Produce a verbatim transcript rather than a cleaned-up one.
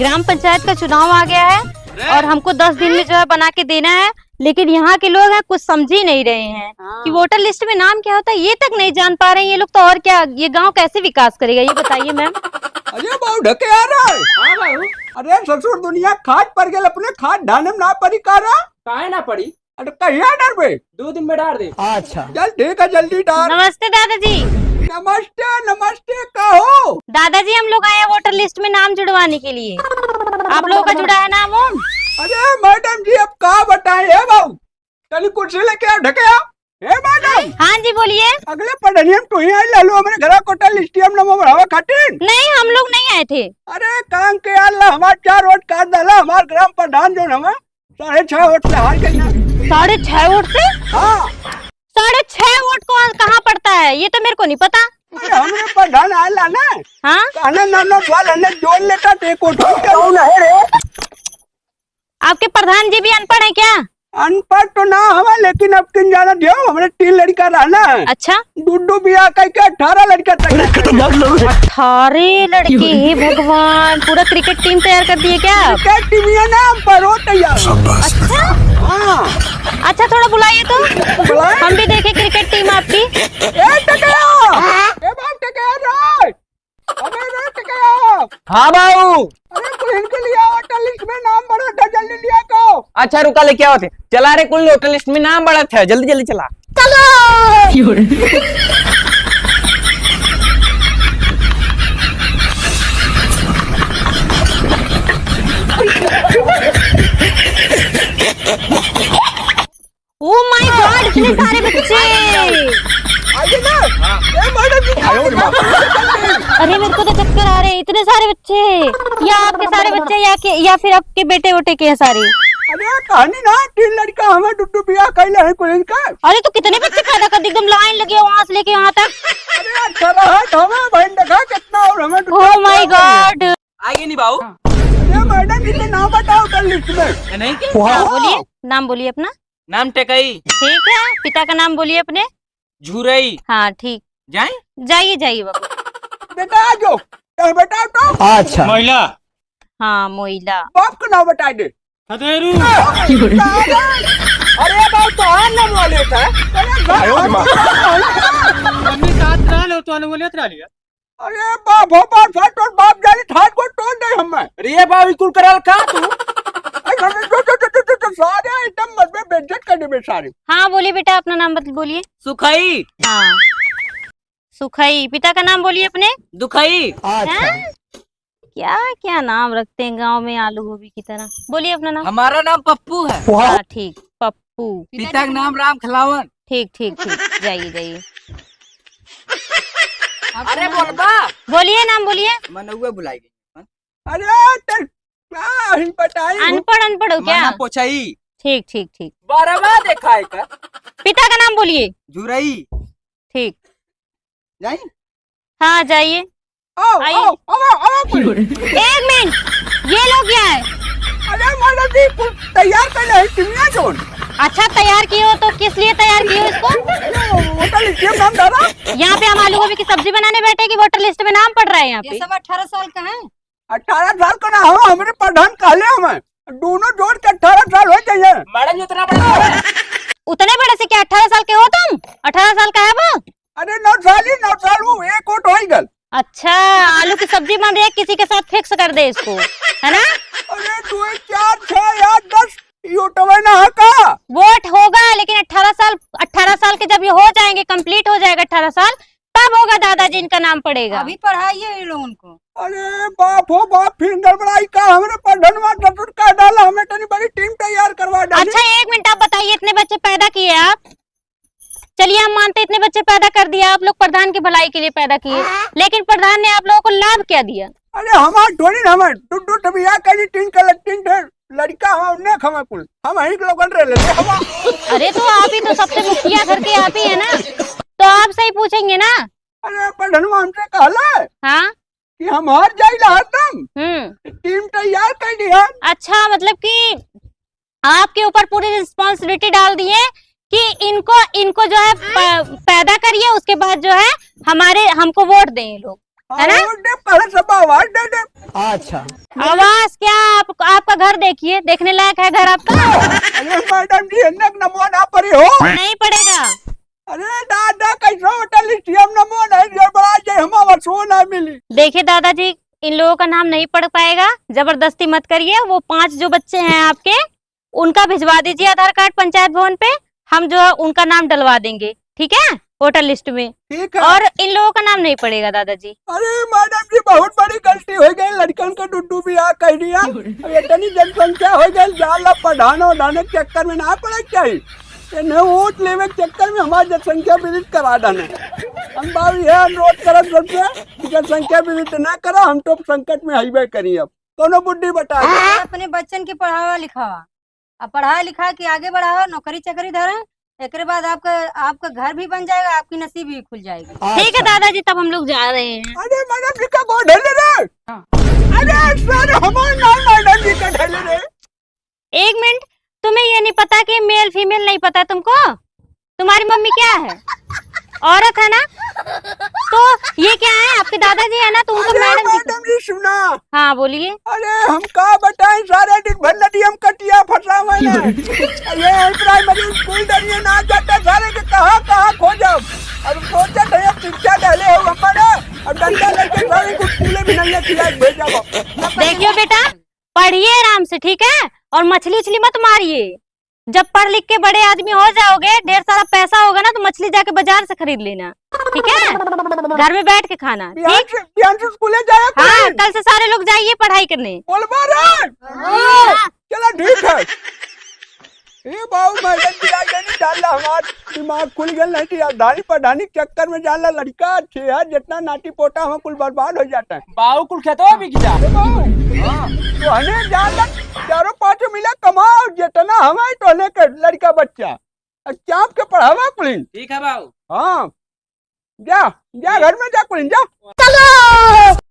ग्राम पंचायत का चुनाव आ गया है और हमको दस दिन में जो है बना के देना है, लेकिन यहाँ के लोग हैं कुछ समझ ही नहीं रहे हैं कि वोटर लिस्ट में नाम क्या होता है, ये तक नहीं जान पा रहे हैं ये लोग। तो और क्या, ये गांव कैसे विकास करेगा, ये बताइए मैम। अरे बाबू ढके आ रहा है। हाँ बाबू। अरे ससुर दुनिया खाट पर गेल, अपने खाट ढाने में ना पड़ी का रहा? काहे ना पड़ी? अरे कहिया डरबे? दो दिन में डार दे। अच्छा। चल ठीक है, जल्दी डार। नमस्ते दादाजी। नमस्ते, नमस्ते, कहो। दादाजी, हम लोग आए हैं वोटर लिस्ट में नाम जुड़वाने के लिए। आप लोगों का जुड़ा है नाम वाम? अरे मैडम जी, अब का बताएं, हे बाबू, तनी कुर्सी लेके आओ, ढके आओ। हे मैडम। हाँ जी, बोलिए। अगले पढ़निया में तू ही आई लालू, हमरे घरा कोटा लिस्टिया में नाम बढ़ावा खातिर। नहीं, हम लोग नहीं आए थे। अरे काम के यार ला, हमार चार वोट काट डाला, हमार ग्राम प्रधान जो हमार साढ़े छह वोट से हार गई ना। साढ़े छह वोट से? हाँ। साढ़े छह वोट कौन, कहाँ पड़ता है, ये तो मेरे को नहीं पता। अरे, हमरे प्रधान आला ना। हाँ? कहना ना, ना, वाला ने जोड़ लेता तो एक वोट हो जाता। कौन है रे? आपके प्रधान जी भी अनपढ़ है क्या? अनपढ़ तो ना हवा, लेकिन अब किन जाना दियो, हमरे तीन लड़का रहना है। अच्छा। दू दू बियाह करके अठारह लड़का तक। अरे खतरनाक लोग हैं। अठारह लड़के, हे भगवान, पूरा क्रिकेट टीम तैयार कर दिए क्या आप? क्रिकेट टीम ये ना, हम पर हो तैयार। शाबाश। अच्छा। हाँ। अच्छा, थोड़ा बुलाइए तो। बुलाए? हम भी देखें क्रिकेट टीम आपकी। ए टकला, ए बाप टकला रे, अबे रे टकला। हाँ बाबू। अरे तू इनके लिए वोटर लिस्ट में नाम बढ़ा था, जल्दी लिया को। अच्छा रुका, लेके आओ थे। चला रे, कुल वोटर लिस्ट में नाम बढ़ा था, जल्दी जल्दी चला। चलो। Oh my God, इतने सारे बच्चे। आइए ना। ए, मैडम जी, आयो रे माँ। अरे, मेरे को तो चक्कर आ रहे हैं, इतने सारे बच्चे। या आपके सारे बच्चे, या के, या फिर आपके बेटे वोटे के हैं सारे? अरे, कहानी ना, तीन लड़का हमें दू दू बियाह कैले हैं कुल इनका। अरे, तो कितने बच्चे पैदा कर दिए, एकदम लाइन लगे वहां से लेके वहां तक। अरे, अठारह है, तो हमें बहन देखा कितना और हमें दू दू Oh my God। आइए नहीं बाबू। अरे, मैडम जी, तो नाम बताओ वोटर लिस्ट में। नहीं के? हाँ, बोलिए, नाम बोलिए अपना। नाम टेकई। ठीक है, पिता का नाम बोलिए अपने। झुरई। हाँ, ठीक। जाए? जाइए, जाइए बाबू। बेटा, आ जाओ। ए, बेटा, उठो। अच्छा। महिला। हाँ, मोइला। बाप का नाम बता दे। हदेरू। अरे बाप, तो आ नाम वाले था। अरे बाप। आयो रे माँ। मम्मी साथ रह लो, तो अलग लेत रह लिया। अरे बाप हो बाप, सारे तोर बाप जानी ठाट को तोड़ दे हमें। अरे ये बाप, कुल कराल का तू? अरे, अरे, जो, जो, जो, जो, जो, जो, सारे एकदम मत में बेइज्जत कर देबे सारे। हाँ, बोलिए बेटा, अपना नाम बत-, बोलिए। सुखई। हाँ, सुखई। पिता का नाम बोलिए अपने। दुखई। अच्छा। हैं? क्या, क्या नाम रखते हैं गांव में आलू गोभी की तरह। बोलिए अपना नाम। हमारा नाम पप्पू है। वाह। हाँ, ठीक, पप्पू। पिता का नाम राम खिलावन। ठीक, ठीक, ठीक, जाइए, जाइए। अरे बोलबा। बोलिए, नाम बोलिए। मनौआ भुलाई गई। अरे, तेर-, का ही बताई? अनपढ़, अनपढ़ हो क्या? माना पोछाई। ठीक, ठीक, ठीक। बारहवा देखा है का? पिता का नाम बोलिए। झुरई। ठीक। जाई? हाँ, जाइए। आओ, आइए। आओ, आओ, आओ, आओ। एक मिनट, ये लोग क्या है? अरे, मैडम जी, कुल तैयार कर ले, चिड़िया जोन। अच्छा, तैयार किए हो तो किस लिए तैयार किए हो इसको? ये होटल इसलिए नाम डाला। यहाँ पे हम आलू गोभी की सब्जी बनाने बैठे कि वोटर लिस्ट में नाम पड़ रहा है यहाँ ये पे? सब अठारह साल का है। अठारह साल का ना हो, हमरे प्रधान कहले हमें, दोनों जोड़ के अठारह साल हो जाइए। मैडम जी, उतना बड़ा है। उतने बड़े से क्या, अठारह साल के हो तुम? अठारह साल का है वो? अरे नौ साल ही, नौ साल वो एक वोट हो ही गल। अच्छा, आलू की सब्जी बन रही है, किसी के साथ फिक्स कर दे इसको, है ना? अरे दो, चार, छह, आठ, दस, ये वोटवे ना है का? वोट होगा, लेकिन अठारह साल, अठारह साल के जब ये हो जाएंगे, कंप्लीट हो जाएगा अठारह साल, तब होगा दादाजी इनका नाम पड़ेगा। अभी पढ़ाइए ये लोगन को। अरे बाप हो बाप, फिर गड़बड़ाई का? हमरे प्रधानवा ससुर का डाला, हमें इतनी बड़ी टीम तैयार करवा डाली। अच्छा, एक मिनट, आप बताइए, इतने बच्चे पैदा किए आप, चलिए हम मानते इतने बच्चे पैदा कर दिए, आप लोग प्रधान की भलाई के लिए पैदा किए, लेकिन प्रधान ने आप लोगों को लाभ क्या दिया? अरे हमार थोड़ी ना, हमार दू दू ठे बियाह करी, तीन के तीन ठे लड़का हमार उन्ने खमा कुल, हम ही लोगन रह लेते हमार। अरे तो आप ही तो सबसे मुखिया घर के आप ही है ना, तो आपसे ही पूछेंगे ना। अरे प्रधानवा हमसे कहला हाँ। कि हम हार जाइला हरदम। हम्म। टीम तैयार कर ली है। अच्छा, मतलब कि आपके ऊपर पूरी रिस्पॉन्सिबिलिटी डाल दी है कि इनको, इनको जो है प-, पैदा करिए, उसके बाद जो है हमारे, हमको वोट दें ये लोग। है ना? हाँ, वोट देब, काहे सब आवास दे देब। अच्छा। आवास क्या, आप, आपका घर देखिए, देखने लायक है घर आपका? अरे मैडम जी, इन्ने नमवा ना पड़ी हो। नहीं पड़ेगा। अरे दादा, कैसे होटल लिस्ट हम नमवा नहीं दिया, बड़ा जे हम आवास ना मिली। देखिए दादाजी, इन लोगों का नाम नहीं पड़ पाएगा, जबरदस्ती मत करिए। वो पांच जो बच्चे हैं आपके, उनका भिजवा दीजिए आधार कार्ड पंचायत भवन पे, हम जो है उनका नाम डलवा देंगे, ठीक है, वोटर लिस्ट में। ठीक है। और इन लोगों का नाम नहीं पड़ेगा दादाजी। अरे मैडम जी, बहुत बड़ी गलती हो गई, लड़कन के डुड्डू बियाह कह दिया। अब इतनी जनसंख्या हो गई, जाला पढ़ाना उढ़ाने के चक्कर में ना पड़े चाहिए। इन्हें वोट लेवे के चक्कर में हमारी जनसंख्या विदित करा देना। हम बाबू ये अनुरोध करब सबसे कि जनसंख्या विदित ना करो, हम तो संकट में हईबे करी। अब कोनो बुद्धि बताए। अपने बच्चन के पढ़ावा लिखावा, अब पढ़ा लिखा के आगे बढ़ावा, नौकरी चाकरी धरे, एकरे बाद आपका, आपका घर भी बन जाएगा, आपकी नसीब भी खुल जाएगी। ठीक है अच्छा। दादाजी, तब हम लोग जा रहे हैं। अरे मैडम जी का गोड़ धइले रे। हाँ। अरे सर, हमार नाम मैडम जी का धइले रे। एक मिनट, तुम्हें ये नहीं पता कि मेल फीमेल नहीं पता तुमको? तुम्हारी मम्मी क्या है? औरत है ना? तो ये क्या है, आपके दादाजी है ना, तो उनको अरे मैडम जी मैडम जी, सुना। हाँ, बोलिए। अरे हम का बताएं, सारे दिन भर नदी हम कटिया फंसा हुआ है। ये प्राइमरी स्कूल डरिए ना जाते, सारे के कहाँ कहाँ खोजब। अब सोचत है, अब शिक्षा डले हो हमारा, अब डंडा लेके सारे को स्कूले भी नहीं है, खिला भेजब। देखियो बेटा, पढ़िए आराम से, ठीक है? और मछली उछली मत मारिए। जब पढ़ लिख के बड़े आदमी हो जाओगे, ढेर सारा पैसा होगा ना, तो मछली जाके बाजार से खरीद लेना, ठीक है? घर में बैठ के खाना, बिहान ठीक? से, बिहान से स्कूले जाया हाँ, करें। कल से सारे लोग जाइए पढ़ाई करने। बोलबा रे। हाँ। चला ठीक है। ए बाबू, मैडम जी आ गई, डाल ला हमार दिमाग खुल गल, नहीं तो यार धानी पढ़ानी के चक्कर में जान ला लड़का अच्छे है, जितना नाती पोता हम कुल बर्बाद हो जाता है। बाऊ कुल खेतवा बिक जा। ए बाबू, हाँ। तो हने जान ला, चारों पाँचों मिला कमाओ, जितना हमारे टोले के लड़का बच्चा, अब चाप के पढ़ावा कुलिन। ठीक है बाऊ। हाँ, जा, जा घर में जा कुलिन, जा।